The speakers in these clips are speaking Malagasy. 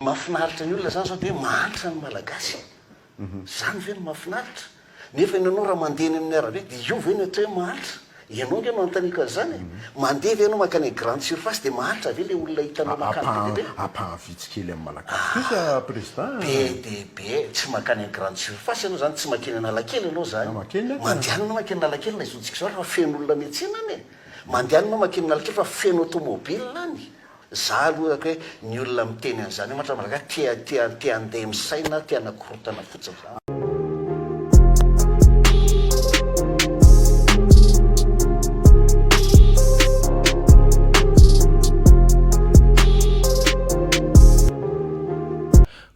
Mahafinaritra ny olona zany zao de hoe mahantra ny malagasy. Zany ve no mahafinaritra? Nefa ianao raha mandeha eny amin'ny arabe de io ve no atao hoe mahantra? Ianao ange no anontaniako an'izany e! Mandeha ve ianao mankany amin'ny grande surface de mahantra ve le olona hitanao mankany be dia be? Ampahany vitsy kely amin'ny malagasy kosa Président a! Be dia be, tsy mankany amin'ny grande surface ianao zany, tsy mankeny Analakely ianao zany. Mandehana ianao mankeny Analakely na izao tsika izao ary fa feno olona miantsena any e! Mandehana ianao mankeny Analakely fa feno automobile any. Za aloha hoe ny olona miteny an'izany io mantsy raha te te te handeha misaina te hanakorotana fotsiny zany.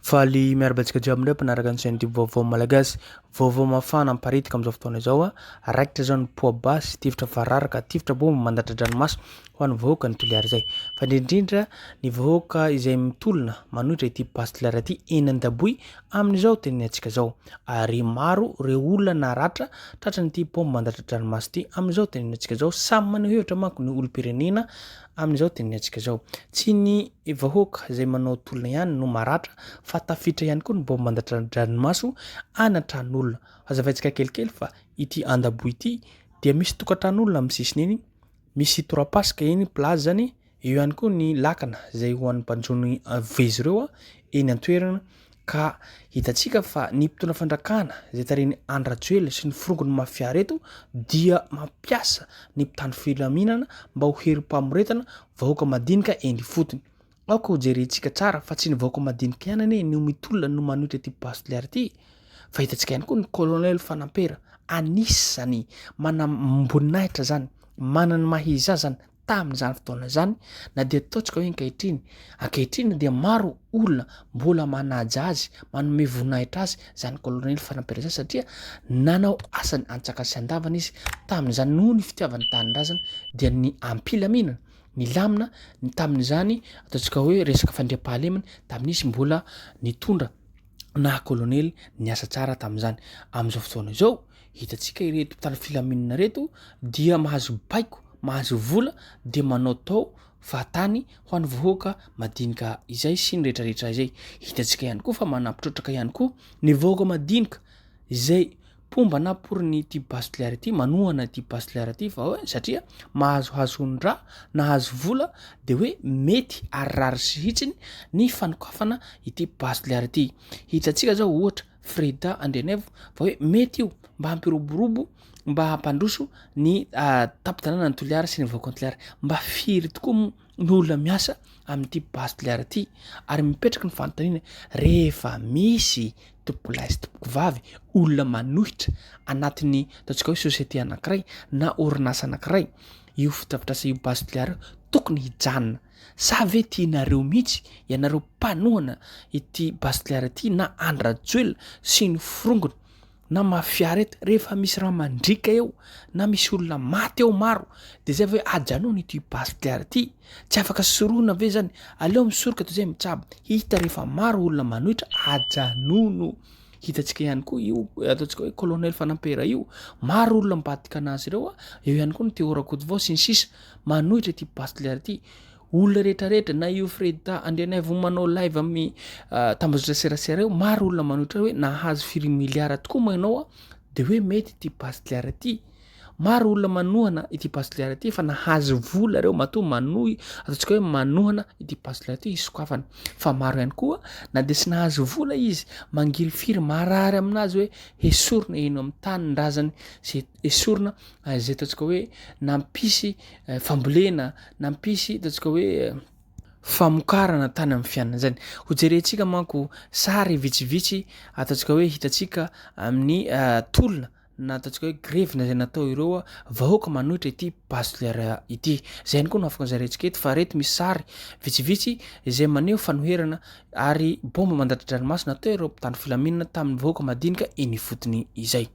Faly miarahaba antsika jiaby indray mpanaraka ny chaîne youtube vaovao malagasy. Vaovao mafana miparitaka amin'izao fotoana izao. Raikitra izao ny poa-basy, tifitra vararaka, tifitra bomba mandatra-dranomaso ho an'ny vahoaka ny Toliara izay. Fa indrindra indrindra ny vahoaka izay mitolona manohitra ity Base Toliara ity eny Andaboy amin'izao tenenintsika izao. Ary maro ireo olona naratra tratran'ity bomba mandatra-dranomaso ity amin'izao tenenintsika izao. Samy maneho hevitra manko ny olom-pirenena amin'izao tenenintsika izao. Tsy ny vahoaka izay manao tolona ihany no maratra fa tafiditra ihany koa ny bomba mandatra-dranomaso any an-tranon'olona. Hazavaintsika kelikely fa ity Andaboy ity dia misy tokantranon'olona amin'ny sisiny eny Misy torapasika eny plage zany, eo ihany koa ny lakana izay ho an'ny mpanjono vezo ireo eny an-toerana ka hitantsika fa ny mpitondra fanjakana izay tarihin'i Andry Rajoelina sy ny forongony mafia reto dia mampiasa ny mpitandro filaminana mba ho herim-pamoretana vahoaka madinika eny ifotony. Aoka ho jerentsika tsara fa tsy ny vahoaka madinika ihany anie no mitolona no manohitra ity Base Toliara ity fa hitantsika ihany koa ny colonel Fanampera anisany manam-boninahitra zany, manana ny maha izy azy zany tamin'izany fotoana izany na dia ataontsika hoe ankehitriny, ankehitriny dia maro olona mbola manaja azy, manome voninahitra azy zany colonel Fanampera zany satria nanao asany antsakany sy andavany izy tamin'izany noho ny fitiavany tanindrazana dia ny am-pilaminana Nilamina ny tamin'izany ataontsika hoe resaka fandriampahalemana tamin'izy mbola nitondra naha kolonely niasa tsara tamin'izany. Amin'izao fotoana izao, hitantsika ireto mpitandro filaminana ireto dia mahazo baiko, mahazo vola dia manaotao fahatany ho an'ny vahoaka madinika izay sy ny rehetrarehetra izay. Hitantsika ihany koa fa manampy trotraka ihany koa ny vahoaka madinika izay mpomba na pour ny ity base Toliara ity, manohana ity base Toliara ity fa hoe satria mahazohazo ny-draha, nahazo vola de hoe mety ary rary sy hitsiny ny fanokafana ity base Toliara ity. Hitantsika zao ohatra Freda Andrianaivo fa hoe mety io mba hampiroborobo, mba hampandroso ny tampon-tanànan'i Toliara sy ny vahoakan'i Toliara. Mba firy tokoa moa ny olona miasa amin'ity base Toliara ity? Ary mipetraka ny fanontaniana rehefa misy tompokolahy sy tompokovavy, olona manohitra anatin'ny ataontsika hoe société anankiray na orinasa anankiray, io fotodrafitrasa io base Toliara io tokony hijanona. Sa ve tianareo mihitsy ianareo mpanohana ity base Toliara ity na Andry Rajoelina sy ny forongony na mafia reto rehefa misy raha mandriaka eo na misy olona maty eo maro de zay vao hoe ajanony ity base Toliara ity, tsy afaka sorohina ve zany? Aleo misoroka toy izay mitsabo, hita rehefa maro olona manohitra ajanono, hitantsika ihany koa io ataontsika hoe colonel Fanampera io, maro olona mibadika anazy ireo a, eo ihany koa ny Théo Rakotovao sy ny sisa manohitra ity base Toliara ity, olona rehetra rehetra na io Freda Andrianaivo manao live amin'ny tambajotra serasera io, maro olona manohitra hoe nahazo firy miliara tokoa moa ianao a, de hoe mety ity base Toliara ity. Maro olona manohana ity Base Toliara ity fa nahazo vola ireo matoa manohy ataontsika hoe manohana ity Base Toliara ity hisokafana. Fa maro ihany koa na dia tsy nahazo vola izy mangirifiry marary aminazy hoe hesorina eny amin'ny tanindrazany sy esorina izay ataontsika hoe nampisy fambolena, nampisy ataontsika hoe famokarana tany amin'ny fiainana zany. Hojerentsika manko sary vitsivitsy ataontsika hoe hitantsika amin'ny tolona na ataontsika hoe grevy na izay natao ireo vahoaka manohitra ity base Toliara ity. Izay ihany koa no afaka zarentsika eto fa reto misy sary vitsivitsy izay maneho fanoherana ary bomba mandatra-dranomasina natao ireo mpitandro filaminana tamin'ny vahoaka madinika eny ifotony izay.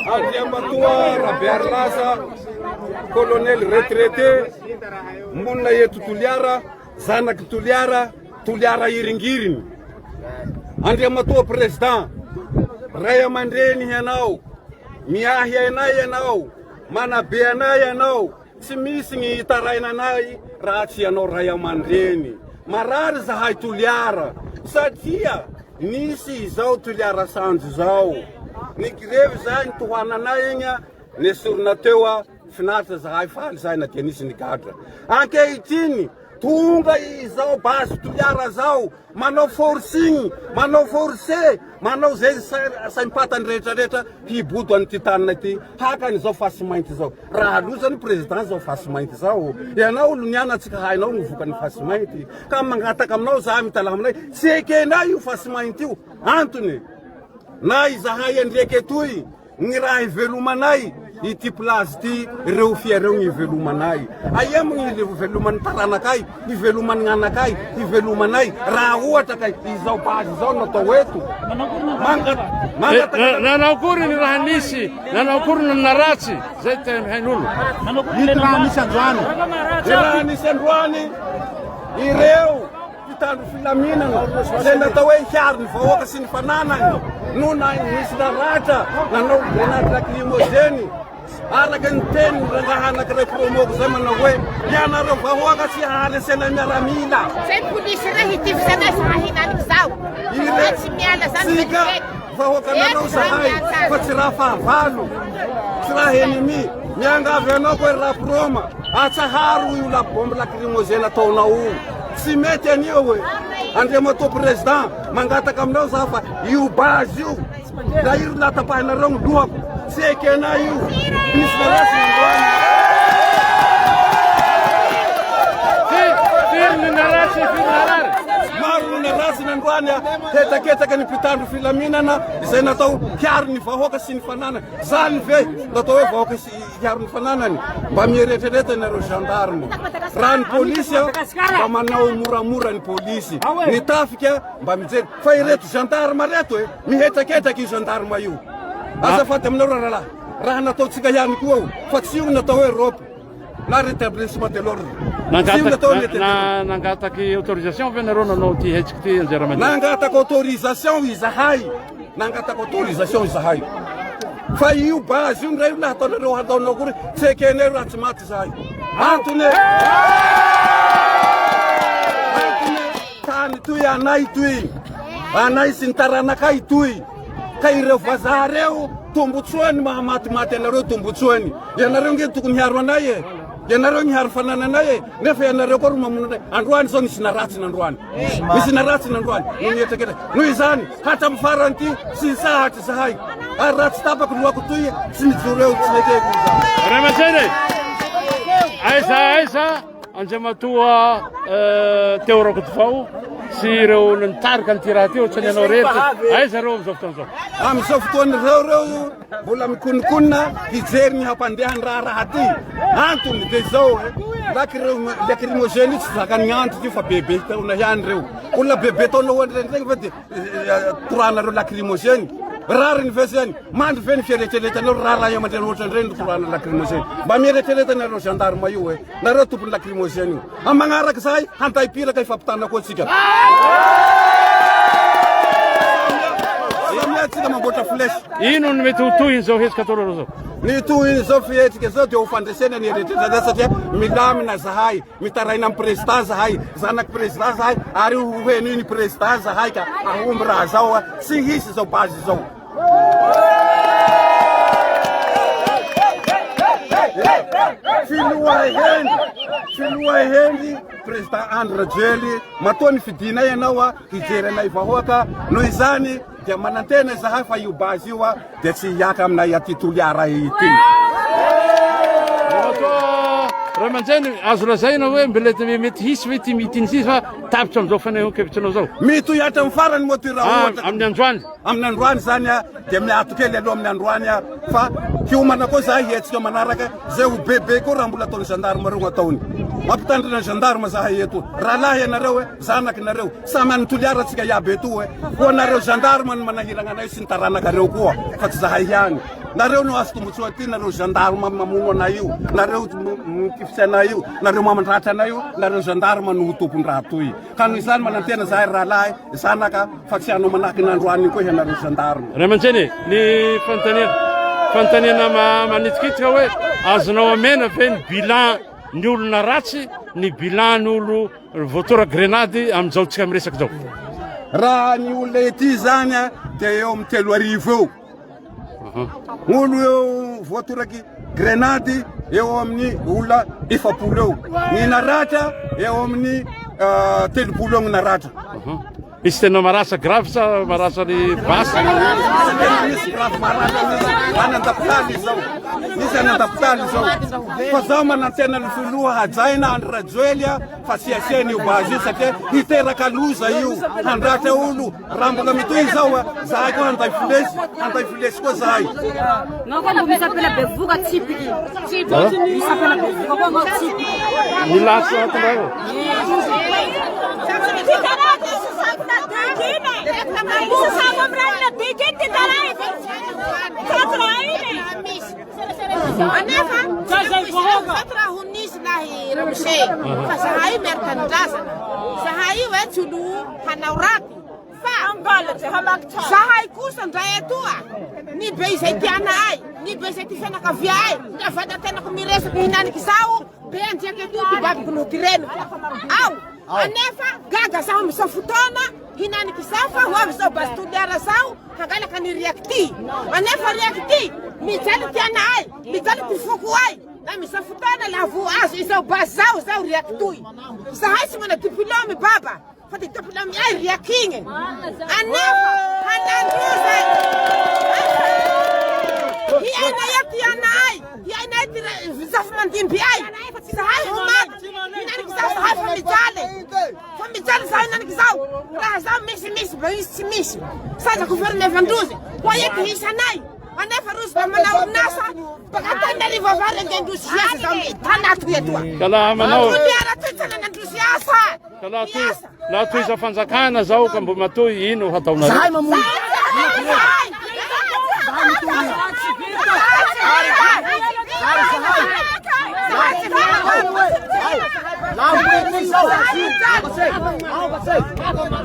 Andriamatoa Rabearilaza, colonel retraité, monina eto Toliara, zanak'i Toliara, Toliara hiringiriny. Andriamatoa Président, ray aman-dreny ianao, miahy anay ianao, manabe anay ianao, Tsy misy ny hitarainanay raha tsy ianao ray aman-dreny. Marary izahay Toliara satria nisy izao Toliara Sanjo izao. Ny grevy izay nitohananay igny nesorina teo, finaritra izahay, faly izahay na dia nisy ny gadra. Ankehitriny tonga izao base Toliara izao Manao forcing, manao forcé, manao izay saim-patany rehetra rehetra hibodo an'ity tanana ity, haka an'izao fasy mainty izao. Raha loza ny président izao fasy mainty izao. Ianao olo nianatsika hainao ny vokan'ny fasy mainty. Ka mangataka aminao za mitalaho aminay, tsy ekenay io fasy mainty io. Antony, na izahay andriaka etoy, Ny raha ivelomanay ity plage ity ireo fia ireo ny ivelomanay. Aia moa ny iveloman'ny taranakay, iveloman'ny anakay, ivelomanay raha ohatra ka izao base izao no atao eto. Mangataka Nanao akory ny raha nisy, nanao akory ny naratsy, zay tena hain'olo. Ny raha nisy androany. Ny raha nisy androany ireo Mpitandro filaminana izay natao hoe hiaro ny vahoaka sy ny fananany no nisy naratra nanao grenade lacrymogène araka ny tenin'ny rangahy anankiray promoko izay manao hoe ianareo vahoaka tsy haharesena miaramila. Zay polisy rey hitifitra anay zahay hinaniky zao. Zahay tsy miala zany Tsika vahoakanareo zahay fa tsy raha fahavalo, tsy raha ennemi. Miangavy anao koa ry Raproma. Atsaharo io la bombe lacrymogène ataonao io. Tsy mety an'io e. Andriamatoa président, mangataka aminao za fa io base io, la io la tapahinareo ny lohako. Tsy ekenay io. Misy marasy androany. Firy ny naratsy, firy narary. Maro ny naratsy nandroany a. Hetraketraka ny mpitandro filaminana izay natao hiaro ny vahoaka sy ny fananany. Zany ve natao hoe vahoaka sy Hiaro ny fananany. Mba mieretrereta ianareo gendarme. Raha ny polisy mba manao moramora ny polisy. Ny tafika mba mijery. Fa ireto gendarme reto e, mihetraketraka io gendarme io. Azafady aminareo rahalahy. Raha nataontsika ihany koa io, fa tsy io natao hoe rope na rétablissement de l'ordre. Tsy io natao hoe Nangataky autorisation ve nareo nanao ity hetsika ity Anjeramandihy? Nangataka autorisation izahay. Nangataka autorisation izahay. Fa io base io ndray na ataonareo hataonao akory tsy ekenay raha tsy maty izahay. Antony antony tany toy anay toy anay sy ny taranakay toy ka ireo vazaha reo tombotsoany mahamatimaty anareo tombotsoany ianareo nge tokony hiaro anay e ianareo ny hiaro fanananay e nefa ianareo koa ro mamono anay androany zao nisy naratsy nandroany Misy na ratsy nandroany no nihetraketraka. Noho izany, hatramin'ny farany ity, tsy nitsahatra izahay. Ary raha tsy tapako ny lohako toy, tsy mijoro eo, tsy nekeko izany. Ray aman-dreny e! Aiza aiza Andriamatoa Théo Rakotovao sy ireo nitarika an'ity raha ity ohatran'ny ianao irery ty. Aiza ireo amin'izao fotoana izao? Amin'izao fotoana ireo ireo Mbola mikononkonona hijery ny hampandeha ny raharaha ty. Antony dia izao e, lacrymogène io tsy zakan'ny antitra io fa bebe taona ihany ireo. Olona bebe taona ohatran'ireny regny ve dia torahanareo lacrymogène? Rariny ve zany? Mandry ve ny fieretreretanareo raha ray aman-dreny ohatran'ireny no torahana lacrymogène? Mba mieretrereta nareo gendarme io e, nareo tompon'ny lacrymogène io. Amin'ny magnaraka izahay, handay piraka hifampitana koa tsika. Samia tsika mamboatra flèche. Inona no mety ho tohin'izao hetsika ataonareo izao? Ny tohin'izao fihetsika izao dia ho fandresena ny eritreritra satria milamina zahay, mitaraina amin'ny président zahay, zanaky président zahay ary ho henoin'ny président zahay ka hahomby raha zao, tsy hisy izao base izao. Filoha hendry, filoha hendry, président Andry Rajoely, matoa nifidinay ianao hijery anay vahoaka, noho izany dia manantena izahay fa io base io dia tsy hiaka aminay aty Toliara ity. Matoa. Ray aman-dreny, azo lazaina hoe mbola mety hisy ve ity meeting ity sa tapitra amin'izao fanehoan-kevitrinao izao? Mitohy hatramin'ny farany moa ty raha ohatra. Amin'ny androany. Amin'ny androany izany dia miato kely aloha amin'ny androany fa hiomana koa zahay hihetsika manaraka izay ho bebe koa raha mbola ataon'ny gendarme reo ataony. Mampitandrina ny gendarme zahay eto. Rahalahy ianareo e, zanaky nareo. Samy any Toliara tsika iaby eto e. Koa nareo gendarme no manahiragna anay sy ny taranakareo koa fa tsy zahay ihany. Nareo no azo tombotsoa aty, nareo gendarme mamono anay io, nareo mitifitsy anay io, nareo mamandratra anay io, nareo gendarme no ho tompon-draha toy. Ka noho izany manantena zahay ry rahalahy, zanaka, fa tsy hanao manahaky ny androany io koa ianareo gendarme. Ray aman-dreny e, ny fanontaniana, fanontaniana manitikitika hoe azonao amena ve ny bilan ny olona ratsy, ny bilan ny olo voatora grenady amin'izao tsika miresaka izao? Raha ny olona ety izany dia eo amin'ny 3000 eo. Olo eo voatoraky grenady eo amin'ny olona 40 eo. Ny naratra eo amin'ny 30 eo ny naratra. Misy tena marasa grave sa marasa ny basy? Tena misy grave marasa misy any an-dapotaly izao. Misy any an-dapotaly izao. Fa zaho manantena ny filoha hajaina Andry Rajoelina fa tsy asiany io base io satria hiteraka loza io, handratra olo. Raha mbola mitohy izao a, zahay koa handay filesy, handay filesy koa zahay. Nao koa mbo misy ampela bevoka tsipiky. Misy ampela bevoka koa ngao tsipiky. Milasy ato ndray. Anefa, raha ho nisy lahy ramose fa zahay io miaraka tanindrazana. Zahay io eh tsy olo hanao raty fa zahay kosa ndray atoa ny be izay tianay, ny be izay ty fianakaviaay, ndra vatatenako miresaky hinaniky zao be andriaky atoa ty babiko noho ty reniko. Ao, anefa gaga zaho amizao fotoana hinaniky zao fa ho avy zao base Toliara zao hangalaka ny riaky ty. Anefa riaky ty mijaly tianay, mijaly ty fokoay. Amizao fotoana lavo azo izao base zao zao riaky toy. Zahay tsy mana diplôme baba fa ty diplôme ay riaky igny. Anefa hanandroza hiaina eo ty anay, hiaina eo ty zafimandimby ay. Zahay ho maty. Hinaniky zao zahay fa mijaly. Fa mijaly zahay hinaniky zao. Raha zao misy misy ba misy tsy misy. Saza governemandrozy. Ho aia ty hisanay. Anefa rozy mba manao orinasa baka Antananarivo avary andeha androzy hiasa zao tanaty etoa. Ka laha manao Toliara toy tsy anandrozy asa. Ka laha toy laha tohiza fanjakana zao ka mbo matoy ino hataonareo? Zahay mamono.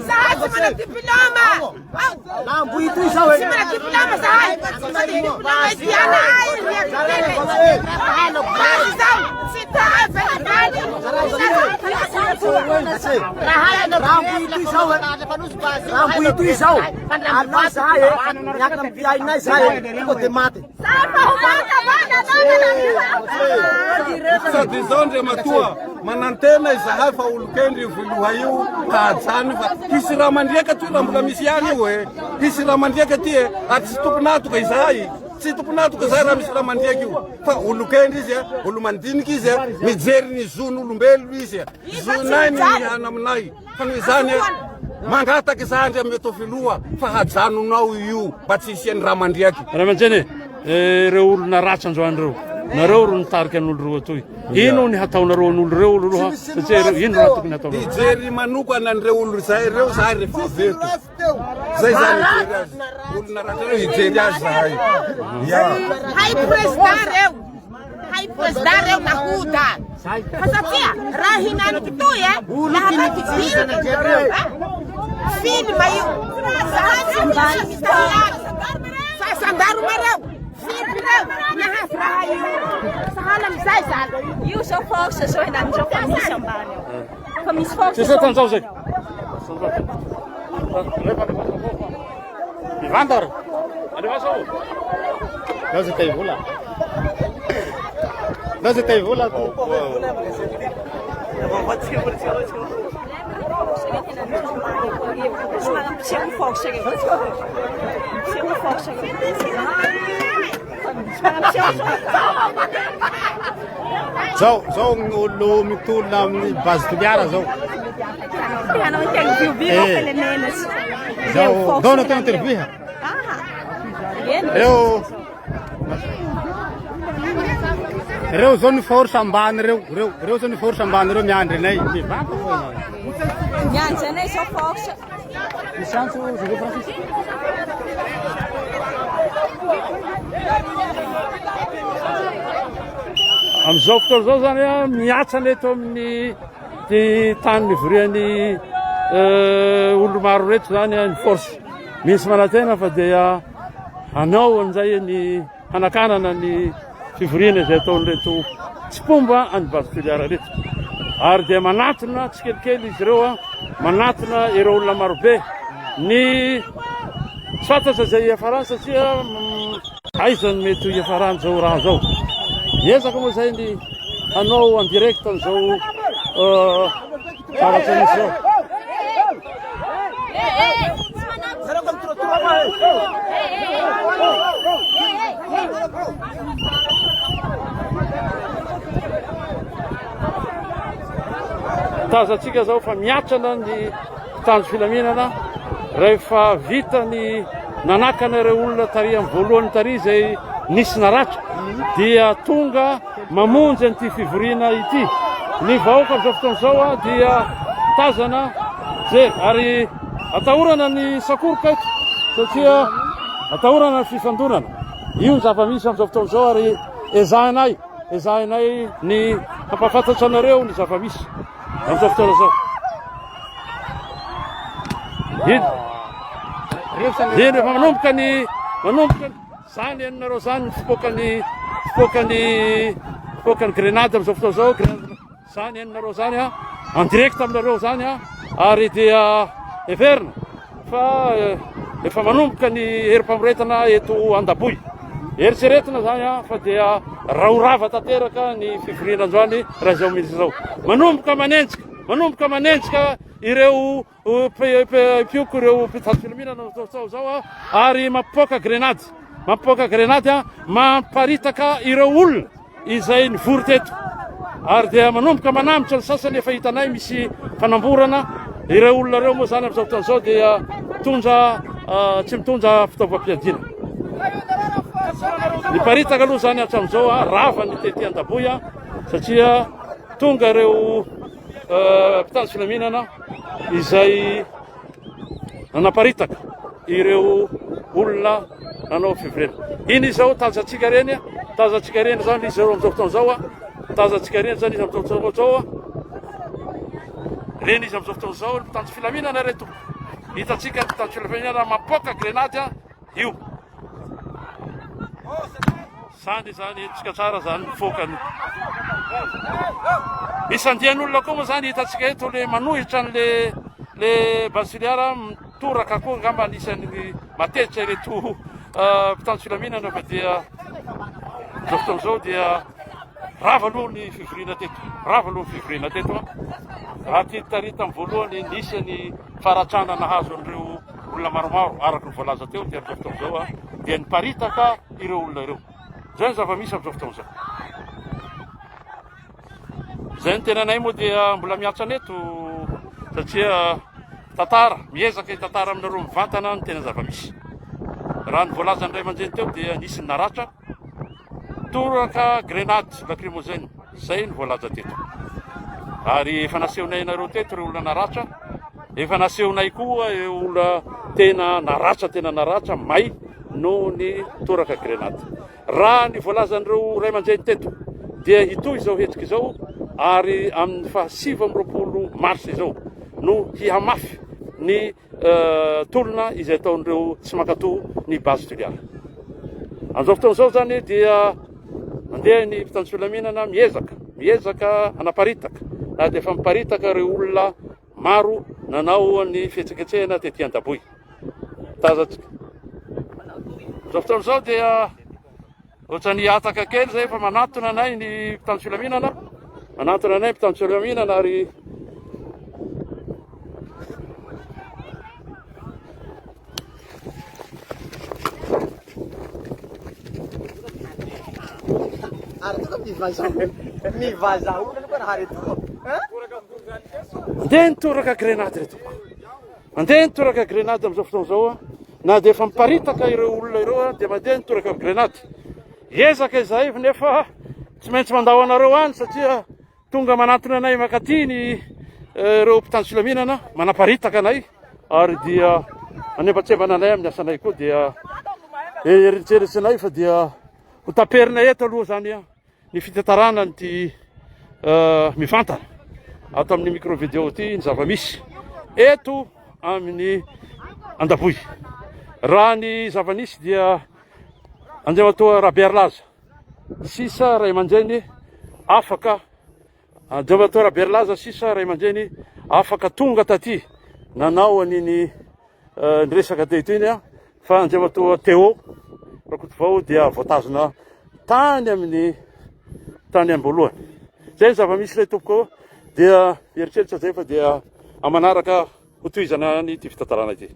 Zahay tsy mana diplôme. Tsy mana diplôme zahay. Tsy mana diplôme tianay. Ary zao tsy taha Raha toy izao, alao zahay e, miankina amin'ny fiainay zahay e, tonga dia maty. Sady izao Andriamatoa, manantena izahay fa olon-kendry io filoha io ka hajano fa hisy raha mandriaka aty raha mbola misy ihany io e. Hisy raha mandriaka aty e, ary tsy tompon'antoka izahay. Tsy tompon'antoka izahay raha misy raha mandriaka io. Fa olon-kendry izy e, olo-mandinika izy e, mijery ny zon'olombelona izy e. Zonay ny mihana aminay. Fa noho izany, mangataka izahay Andriamatoa Filoha fa hajanonao io mba tsy hisian'ny rà mandriaky. Ray aman-dreny e, ireo olona ratsy androany ireo, nareo ro nitarika an'olo ireo atoy. Ino ny hataonareo an'olo ireo aloha? Satria ireo, ino raha tokony hataonareo? Hijery manokana an'ireo olo izay ireo zahay rehefa avy eto. Zay zany hijery azy. Olona ratsy ireo hijery azy zahay. Ya. Hay président reo. Hay président reo nahoda. Fa satria raha hinaniky toy e, laha ataky film, film io. Zahay tsy misy mitahiaky. Fa gendarme reo, film reo, nahazo raha io. Sahala amizay zany. Io zao force zao hinany zao fa misy ambany ao. Fa misy force. Tsy tanjao zay. Mivanta ary. Alefaso. Nao zay tay vola. Nao zay tay vola. Zao, zao ny olo mitolona amin'ny base Toliara zao. Hanao interview bi Eh. Zao, zao natao interview ha. Reo Reo zao ny force ambany reo, reo, reo zao ny force ambany reo miandry anay. Mivanta fo anay. Miandry anay zao force. Misy antso José Francis. Amin'izao fotoana izao zany a, miatsana eto amin'ny ty tany nivorian'ny eh, olo maro reto zany a, ny force. Misy manantena fa dia hanao an'izay ny hanakanana ny fivoriana izay ataon'ireto tsy mpomba an'i Base Toliara ireto. Ary dia manatona tsikelikely izy ireo, manatona ireo olona marobe. Ny tsy fantatra izay hiafarany satria mm, aiza no mety ho hiafaran'izao raha izao. Miezaka moa izay ny hanao en direct an'izao euh, zavatra misy izao. Tazantsika zao fa miatrana ny mpitandro filaminana rehefa vita ny nanakana ireo olona tary amin'ny voalohany tary izay nisy naratra dia tonga mamonjy an'ity fivoriana ity. Ny vahoaka amin'izao fotoana izao dia tazana jery ary atahorana ny sakoroka eto satria atahorana ny fifandonana. Io ny zava-misy amin'izao fotoana izao ary ezahinay ezahinay ny hampahafantatra anareo ny zava-misy amin'izao fotoana izao. Iny. Iny efa manomboka ny manomboka Zany henonareo zany ny fipoakan'ny fipoakan'ny fipoakan'ny grenade amin'izao fotoana izao grenade zany henonareo zany a en direct aminareo zany a ary dia heverina fa eh, efa manomboka ny herim-pamoretana eto Andaboy eritreretina zany a fa dia raha ho rava tanteraka ny fivoriana androany raha izao misy izao manomboka manenjika manomboka manenjika ireo Mpioko ireo mpitandro filaminana amin'izao izao ary mampipoaka grenady, mampipoaka grenady mamparitaka ireo olona izay nivory teto ary dia manomboka manambotra ny sasany efa hitanay misy fanamborana ireo olona ireo moa izany amin'izao fotoana izao dia mitondra tsy mitondra fitaovam-piadiana. Niparitaka aloha izany hatramin'izao rava ny tety Andaboy satria tonga ireo mpitandro filaminana izay nanaparitaka ireo olona nanao fivoriana. Iny izao tazantsika ireny, tazantsika ireny izany izy ireo amin'izao fotoana izao, tazantsika ireny izany izy amin'izao fotoana izao. Ireny izy amin'izao fotoana izao, ny mpitandro filaminana ireto. Hitantsika ny mpitandro filaminana mampoaka grenady io. Zany izany hetsika tsara zany mifoaka ny misy andian'olona koa moa zany hitantsika eto le manohitra an'le le basiliara mitoraka koa angamba anisan'ny matetika ireto euh, mpitandro filaminana fa dia izao fotoana izao dia rava aloha ny fivoriana teto rava aloha ny fivoriana teto raha ty tary tamin'ny voalohany nisy ny faratrana nahazo an'ireo olona maromaro araka ny voalaza teo dia amin'izao fotoana izao dia niparitaka ireo olona ireo. Izay ny zava-misy amin'izao fotoana izao. Izay ny tenanay moa dia mbola miatsana eto satria tantara, miezaka hitantara aminareo mivantana ny tena zava-misy. Raha ny voalazan'ny ray aman-dreny teo dia nisy ny naratra, toraka grenade lacrymogène, izay ny voalaza teto. Ary efa nasehonay anareo teto ireo olona naratra, efa nasehonay koa ireo olona tena naratra, tena naratra, may noho ny toraka grenade. Raha ny voalazan'ireo ray aman-dreny teto dia hitohy izao hetsika izao ary amin'ny faha 29 marsa izao no hihamafy ny eh, tolona izay ataon'ireo tsy mankatò ny base Toliara. Amin'izao fotoana izao izany dia mandeha ny mpitandro filaminana miezaka, miezaka hanaparitaka na dia efa miparitaka ireo olona maro nanao ny fihetsiketsehana tety Andaboy. Tazantsika. Izao fotoana izao dia ohatran'ny hihataka kely izay efa manatona anay ny mpitandro filaminana, manatona anay mpitandro filaminana ary Andeha ny toraka grenady ry tompoko. Andeha ny toraka grenady amin'izao fotoana izao. Na dia efa miparitaka ireo olona ireo dia mandeha ny toraka grenady. Hiezaka izahay nefa tsy maintsy mandao anareo any satria tonga manantona anay mankaty ny ireo mpitandro filaminana manaparitaka anay ary dia manembatsembana anay amin'ny asanay koa dia eritreretinay fa dia ho taperina eto aloha izany ny fitantarana an'ity mivantana ato amin'ny micro video ity ny zava-misy eto amin'ny Andaboy. Raha ny zava-nisy dia Andriamatoa Rabearilaza sisa ray aman-dreny afaka Andriamatoa Rabearilaza sisa ray aman-dreny afaka tonga taty nanao an'iny niresaka teto iny fa Andriamatoa Théo Rakotovao dia voatazona tany amin'ny tany am-boalohany. Izay ny zava-misy ilay tompoko dia mieritreritra izay fa dia amanaraka hotohizana an'ity fitantarana ity.